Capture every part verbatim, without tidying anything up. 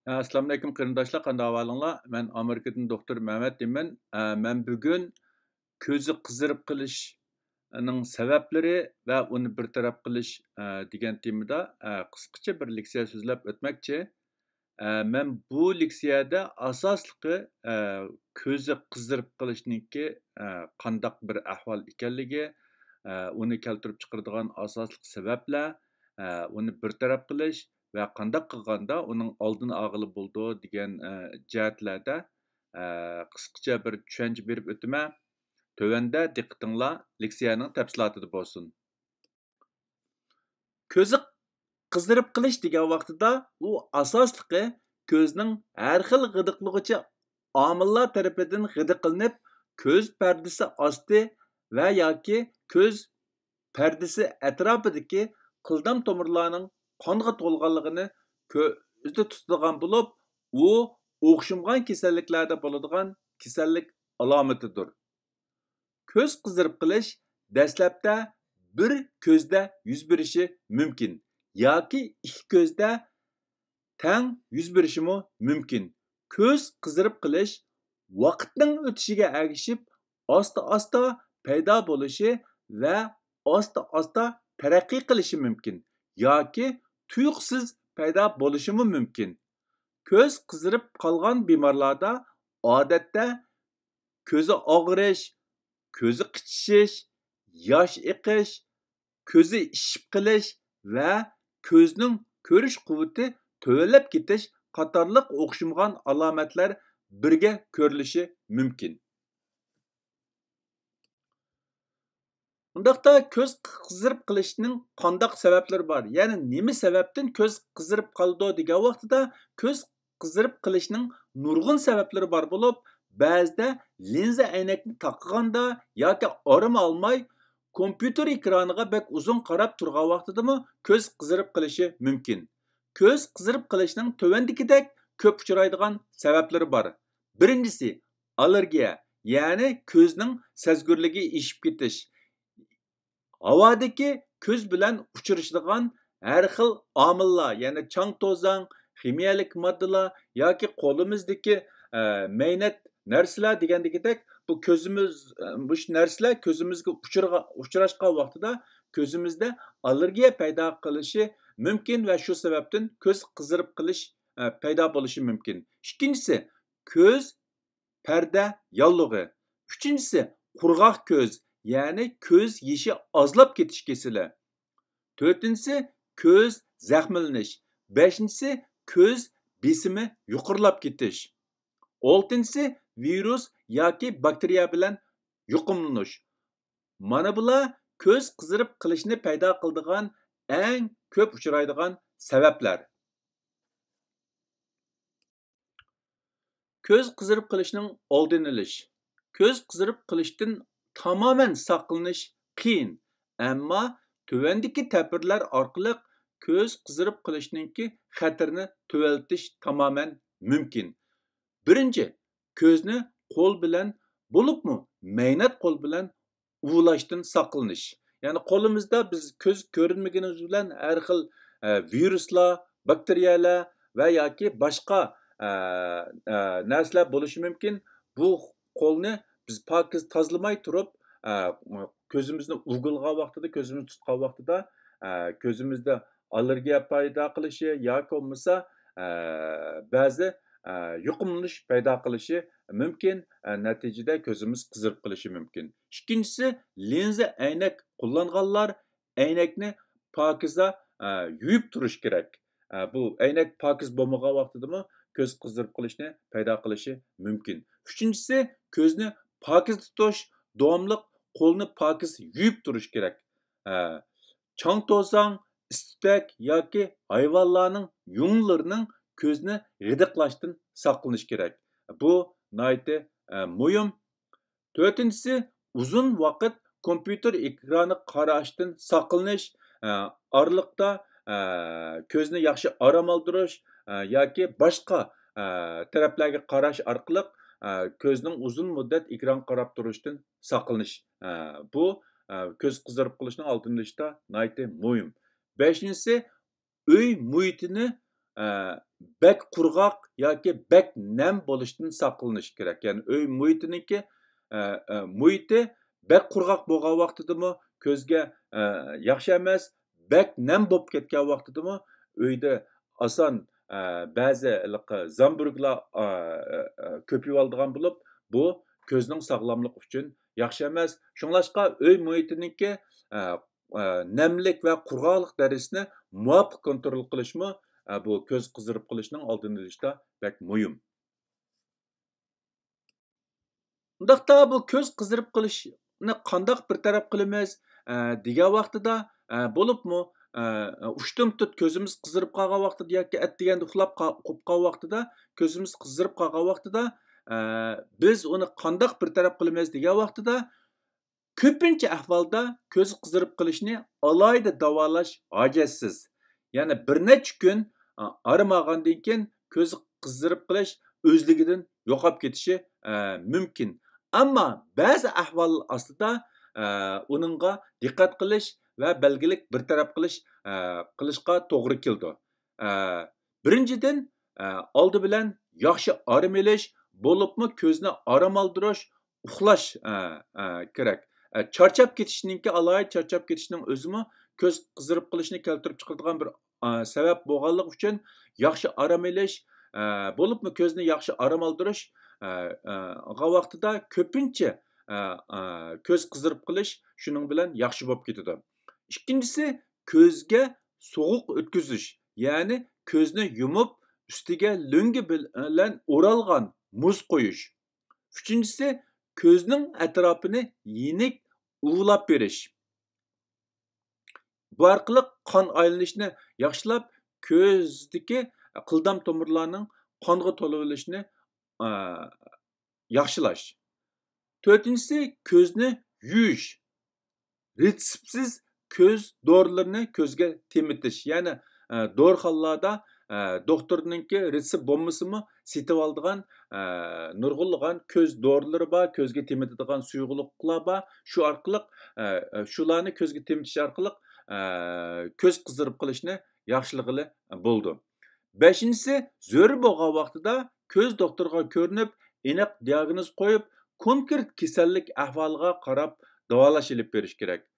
ئەسسالامۇئەلەيكۇم قېرىنداشلار، قانداق ئەھۋالىڭلار؟ مەن ئامېرىكىدىن دوختۇر مەمەت دېمەن. ئە، مەن بۈگۈن كۆزى قىزىرىپ قېلىشنىڭ سەۋەبلىرى ۋە ئۇنى بىر تەرەپ قىلىش، ئە، دېگەن تېمىدا، ئە، قىسقىچە بىر لېكسىيە سۆزلەپ ئۆتمەكچى. ئە، مەن بۇ لېكسىيەدە ئاساسلىقى، ئە، كۆزى قىزىرىپ قېلىشنىڭكى، ئە، قانداق بىر ئەھۋال ئىكەنلىكى، ئە، ئۇنى كەلتۈرۈپ چىقىرىدىغان ئاساسلىق سەۋەبلەر، ئە، ئۇنى بىر تەرەپ قىلىش ۋە قانداق قىلغاندا ئۇنىڭ ئالدىنى ئالغىلى بولىدۇ دېگەن، ئە، جەھەتلەردە، ئە، قىسقىچە بىر چۈشەنچە بېرىپ ئۆتىمەن. تۆۋەندە دىققىتىڭلار لېكسىيەنىڭ تەپسىلاتىدا بولسۇن. كۆزى قىزىرىپ قېلىش دېگەن ۋاقتىدا ئۇ ئاساسلىقى كۆزنىڭ ھەر خىل غىدىقلىغۇچى ئامىللار تەرىپىدىن غىدىقلىنىپ، كۆز پەردىسى ئاستى ۋە ياكى كۆز پەردىسى ئەتراپىدىكى قىلدام تومۇرلارنىڭ قانغا تولغانلىقىنى كۆزدە تۇتىدىغان بولۇپ، ئۇ ئوخشىمىغان كېسەللىكلەردە بولىدىغان كېسەللىك ئالامىتىدۇر. كۆز قىزىرىپ قېلىش دەسلەپتە بىر كۆزدە يۈز بېرىشى مۇمكىن ياكى ئىككى كۆزدە تەڭ يۈز بېرىشىمۇ مۇمكىن. كۆز قىزىرىپ قېلىش ۋاقىتنىڭ ئۆتۈشىگە ئەگىشىپ ئاستا-ئاستا پەيدا بولۇشى ۋە ئاستا-ئاستا تەرەققىي قىلىشى مۇمكىن ياكى تۇيۇقسىز پەيدا بولۇشىمۇ مۇمكىن. كۆز قىزىرىپ قالغان بىمارلاردا ئادەتتە كۆزى ئاغرىش، كۆزى قىچىشىش، ياش ئېقىش، كۆزى ئىششىپ قېلىش ۋە كۆزنىڭ كۆرۈش قۇۋۋىتى تۆۋەنلەپ كېتىش قاتارلىق ئوخشىمىغان ئالامەتلەر بىرگە كۆرۈلۈشى مۇمكىن. ئۇنداقتا كۆز قىزىرىپ قېلىشنىڭ قانداق سەۋەبلىرى بار؟ يەنى نېمە سەۋەبتىن كۆز قىزىرىپ قالىدۇ دېگەن ۋاقتىدا، كۆز قىزىرىپ قېلىشنىڭ نۇرغۇن سەۋەبلىرى بار بولۇپ، بەزىدە لىنزا ئەينەكنى تاقىغاندا ياكى ئارام ئالماي كومپيۇتېر ئېكرانىغا بەك ئۇزۇن قاراپ تۇرغان ۋاقتىدىمۇ كۆز قىزىرىپ قېلىشى مۇمكىن. كۆز قىزىرىپ قېلىشنىڭ تۆۋەندىكىدەك كۆپ ئۇچرايدىغان سەۋەبلىرى بار. بىرىنچىسى، ئاللېرگىيە، يەنى كۆزنىڭ سەزگۈرلۈكى ئېشىپ كېتىش. ھاۋادىكى كۆز بىلەن ئۇچرىشىدىغان ھەر خىل ئامىللار، يەنى چاڭ-توزاڭ، خىمىيەلىك ماددىلار ياكى قولىمىزدىكى، ئە، مەينەت نەرسىلەر دېگەندىكىدەك، بۇ كۆزىمىز، ئە، مۇشۇ نەرسىلەر كۆزىمىزگە ئۇچرىغا-، ئۇچراشقان ۋاقتىدا كۆزىمىزدە ئاللېرگىيە پەيدا قىلىشى مۇمكىن ۋە شۇ سەۋەبتىن كۆز قىزىرىپ قېلىش، ئە، پەيدا بولۇشى مۇمكىن. ئىككىنچىسى، كۆز پەردە ياللۇغى. ئۈچىنچىسى، قۇرغاق كۆز، يەنى كۆز يېشى ئازلاپ كېتىش كېسىلى. تۆتىنچىسى، كۆز زەخىملىنىش. بەشىنچىسى، كۆز بېسىمى يۇقىرىلاپ كېتىش. ئالتىنچىسى، ۋىرۇس ياكى باكتېرىيە بىلەن يۇقۇملىنىش. مانا بۇلار كۆز قىزىرىپ قېلىشنى پەيدا قىلىدىغان ئەڭ كۆپ ئۇچرايدىغان سەۋەبلەر. كۆز قىزىرىپ قېلىشنىڭ ئالدىنى ئېلىش. كۆز قىزىرىپ قېلىشتىن تامامەن ساقلىنىش قىيىن، ئەمما تۆۋەندىكى تەبىرلەر ئارقىلىق كۆز قىزىرىپ قېلىشنىڭكى خەتىرىنى تۆۋەنلىتىش تامامەن مۇمكىن. بىرىنچى، كۆزنى قول بىلەن، بولۇپمۇ مەينەت قول بىلەن ئۇۋۇلاشتىن ساقلىنىش. يەنى قولىمىزدا بىز كۆز كۆرۈنمىگىنىمىز بىلەن ھەر خىل، ئە، ۋىرۇسلار، باكتېرىيەلەر ۋە ياكى باشقا، ئە، ئە، نەرسىلەر بولۇشى مۇمكىن. بۇ قولنى بىز پاكىز تازىلىماي تۇرۇپ، ئە، كۆزىمىزنى ئۇۋۇلىغان ۋاقتىدا، كۆزىمىزنى تۇتقان ۋاقتىدا، ئە، كۆزىمىزدە ئاللېرگىيە پەيدا قىلىشى ياكى بولمىسا، ئە، بەزى، ئە، يۇقۇملىنىش پەيدا قىلىشى مۇمكىن، ئە، نەتىجىدە كۆزىمىز قىزىرىپ قېلىشى مۇمكىن. ئىككىنچىسى، لىنزا ئەينەك قوللانغانلار ئەينەكنى پاكىزە، ئە، يۇيۇپ تۇرۇش كېرەك. ئە، بۇ ئەينەك پاكىز بولمىغان ۋاقتىدىمۇ كۆز قىزىرىپ قېلىشنى پەيدا قىلىشى مۇمكىن. ئۈچىنچىسى، كۆزنى پاكىز تۇتۇش، داۋاملىق قولنى پاكىز يۇيۇپ تۇرۇش كېرەك. ئە، چاڭ-توزاڭ، ئىس-تۈتەك ياكى ھايۋانلارنىڭ يۇڭلىرىنىڭ كۆزنى غىدىقلاشتىن ساقلىنىش كېرەك. بۇ ناھايىتى، ئە، مۇھىم. تۆتىنچىسى، ئۇزۇن ۋاقىت كومپيۇتېر ئېكرانىغا قاراشتىن ساقلىنىش، ئە، ئارىلىقتا، ئە، كۆزنى ياخشى ئارام ئالدۇرۇش، ئە، ياكى باشقا، ئە، تەرەپلەرگە قاراش ئارقىلىق، ئە، كۆزنىڭ ئۇزۇن مۇددەت ئېكرانغا قاراپ تۇرۇشتىن ساقلىنىش. ئە، بۇ، ئە، كۆز قىزىرىپ قېلىشنىڭ ئالدىنى ئېلىشتا ناھايىتى مۇھىم. بەشىنچىسى، ئۆي مۇھىتىنى، ئە، بەك قۇرغاق ياكى بەك نەم بولۇشتىن ساقلىنىش كېرەك. يەنى ئۆي مۇھىتىنىڭكى، ئە، ئە، مۇھىتى بەك قۇرغاق بولغان ۋاقتىدىمۇ كۆزگە، ئە، ياخشى ئەمەس، بەك نەم بولۇپ كەتكەن ۋاقتىدىمۇ ئۆيدە ئاسان، ئە، بەزى ھېلىقى زامبۇرۇگلار، ئە، ئە، ئە، كۆپىيىۋالىدىغان بولۇپ، بۇ كۆزنىڭ ساغلاملىقى ئۈچۈن ياخشى ئەمەس. شۇڭلاشقا ئۆي مۇھىتىنىڭكى، ئە، ئە، نەملىك ۋە قۇرغاقلىق دەرىجىسىنى مۇۋاپىق كونترول قىلىشمۇ، ئە، بۇ كۆز قىزىرىپ قېلىشنىڭ ئالدىنى ئېلىشتا بەك مۇھىم. ئۇنداقتا بۇ كۆز قىزىرىپ قېلىشنى قانداق بىر تەرەپ قىلىمىز، ئە، دېگەن ۋاقتىدا، ئە، بولۇپمۇ، ئە، ئۇشتۇمتۇت كۆزىمىز قىزىرىپ قالغان ۋاقتىدا ياكى ئەتىگەندە ئۇخلاپ قا-، قوپقان ۋاقتىدا، كۆزىمىز قىزىرىپ قالغان ۋاقتىدا، ئە، بىز ئۇنى قانداق بىر تەرەپ قىلىمىز دېگەن ۋاقتىدا، كۆپىنچە ئەھۋالدا كۆز قىزىرىپ قېلىشنى ئالاھىدە داۋالاش ھاجەتسىز. يەنى بىر نەچچە كۈن، ئا، ئارام ئالغاندىن كېيىن كۆز قىزىرىپ قېلىش ئۆزلۈكىدىن يوقاپ كېتىشى، ئە، مۇمكىن. ئەمما بەزى ئەھۋال ئاستىدا، ئە، ئۇنىڭغا دىققەت قىلىش ۋە بەلگىلىك بىر تەرەپ قىلىش، ئە، قىلىشقا توغرا كېلىدۇ. ئە، بىرىنچىدىن، ئە، ئالدى بىلەن ياخشى ئارام ئېلىش، بولۇپمۇ كۆزنى ئارام ئالدۇرۇش، ئۇخلاش، ئە، ئە، كېرەك. ئە، چارچاپ كېتىشنىڭكى، ئالاھىدە چارچاپ كېتىشنىڭ ئۆزىمۇ كۆز قىزىرىپ قېلىشنى كەلتۈرۈپ چىقىرىدىغان بىر، ئە، سەۋەب بولغانلىقى ئۈچۈن ياخشى ئارام ئېلىش، ئە، بولۇپمۇ كۆزنى ياخشى ئارام ئالدۇرۇش، ئە، ئە، غا ۋاقتىدا كۆپىنچە، ئە، ئە، كۆز قىزىرىپ قېلىش شۇنىڭ بىلەن ياخشى بولۇپ كېتىدۇ. ئىككىنچىسى، كۆزگە سوغۇق ئۆتكۈزۈش، يەنى كۆزنى يۇمۇپ، ئۈستىگە لۆڭگە بىلەن ئورالغان مۇز قويۇش. ئۈچىنچىسى، كۆزنىڭ ئەتراپىنى يېنىك ئۇۋىلاپ بېرىش. بۇ ئارقىلىق قان ئايلىنىشنى ياخشىلاپ، كۆزدىكى قىلدام تومۇرلارنىڭ قانغا تولۇۋېلىشىنى، ئە، ياخشىلاش. تۆتىنچىسى، كۆزنى يۇيۇش. رېتسېپسىز كۆز دورىلىرىنى كۆزگە تېمىتىش. يەنى، ئە، دورىخانىلاردا، ئە، دوختۇرنىڭكى رېتسېپ بولمىسىمۇ سېتىۋالىدىغان، ئە، نۇرغۇنلىغان كۆز دورىلىرى بار، كۆزگە تېمىتىدىغان سۇيۇقلۇقلار بار. شۇ ئارقىلىق، ئە، ئە، شۇلارنى كۆزگە تېمىتىش ئارقىلىق، ئە، كۆز قىزىرىپ قېلىشنى ياخشىلىغىلى بولىدۇ. بەشىنچىسى، زۆرۈر بولغان ۋاقتىدا كۆز دوختۇرىغا كۆرۈنۈپ، ئېنىق دىئاگنوز قويۇپ، كونكرېت كېسەللىك ئەھۋالىغا قاراپ داۋالاش ئېلىپ بېرىش كېرەك.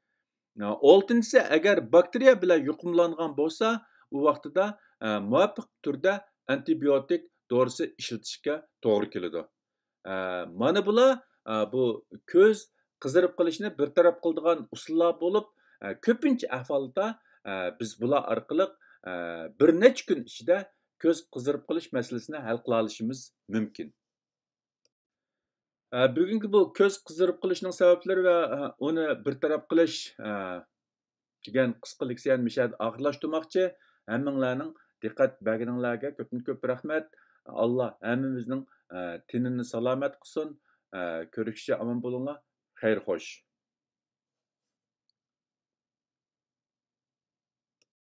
ئالتىنچىسى، ئەگەر باكتېرىيە بىلەن يۇقۇملانغان بولسا، ئۇ ۋاقتىدا، ئە، مۇۋاپىق تۈردە ئانتىبىيوتىك دورىسى ئىشلىتىشكە توغرا كېلىدۇ. ئە، مانا بۇلار، ئە، بۇ كۆز قىزىرىپ قېلىشنى بىر تەرەپ قىلىدىغان ئۇسۇللار بولۇپ، ئە، كۆپىنچە ئەھۋالدا، ئە، بىز بۇلار ئارقىلىق، ئە، بىر نەچچە كۈن ئىچىدە كۆز قىزىرىپ قېلىش مەسىلىسىنى ھەل قىلالىشىمىز مۇمكىن. ئە، بۈگۈنكى بۇ كۆز قىزىرىپ قېلىشنىڭ سەۋەبلىرى ۋە، ئە، ئۇنى بىر تەرەپ قىلىش، ئە، دېگەن قىسقا لېكسىيەنى مۇشۇ يەردە ئاخىرلاشتۇرماقچى. ھەممىڭلارنىڭ دىققەت بەرگىنىڭلارگە كۆپتىن كۆپ رەھمەت. ئاللا ھەممىمىزنىڭ، ئە، تېنىنى سالامەت قىلسۇن. ئە، كۆرۈشكىچە ئامان بولۇڭلار. خەير خوش.